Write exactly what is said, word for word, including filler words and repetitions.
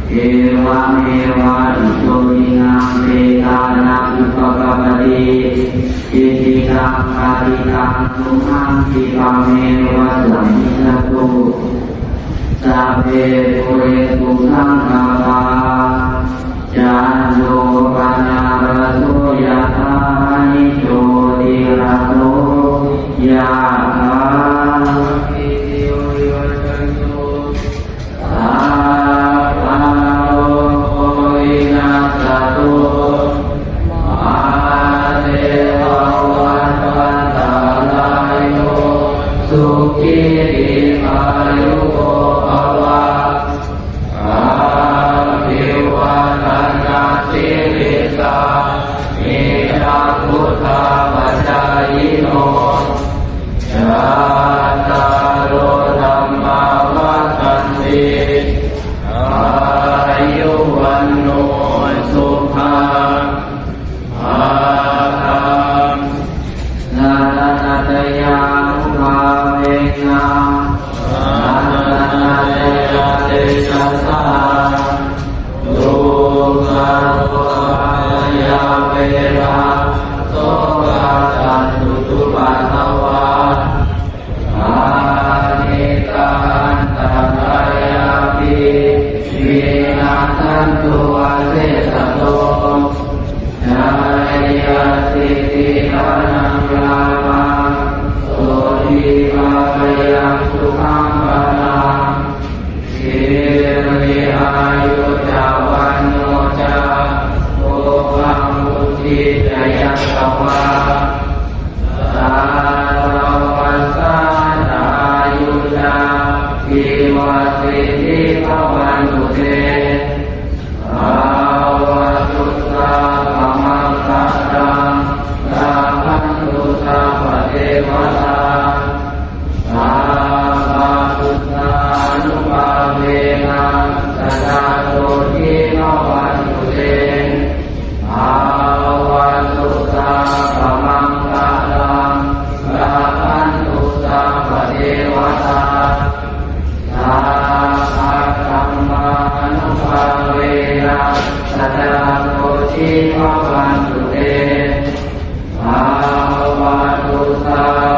Evameva ito dinnaṃ petānaṃ upakappati. Icchitaṃ patthitaṃ tumhaṃ khippameva samijjhatu. Sabbe pūrentu saṅkappā, cando paṇṇaraso yathā, maṇi jotiraso yathā. Sabbarogo vinassatu, mā te bhavatvantarāyo, sukhī dīghāyuko bhava. Abhivādanasīlissa niccaṃ vuḍḍhāpacāyino, cattāro dhammā vaḍḍhanti, āyu vaṇṇo sukhaṃ balaṃ. Ratanattayānubhāvena, ratanattanateyya tejasā, dukkharogabhayā verā sokā sattu cupaddavā, anekā antarāyāpi vinassantu asesato. Jayasiddhi dhanaṃ lābhaṃ, sotthi bhāgyaṃ sukhaṃ balaṃ, siri āyu ca vaṇṇo ca, bhogaṃ vuḍḍhī ca yasavā, satavassā ca āyū ca, jīvasiddhī bhavantu te. Bhavatu sabbamaṅgalaṃ, rakkhantu sabbadevatā, sabbabuddhānubhāvena, sadā sotthī bhavantu te. Bhavatu sabbamaṅgalaṃ, rakkhantu sabbadevatā, sabbadhammānubhāvena, sadā sotthī bhavantu te. Bhavatu sabbamaṅgalaṃ,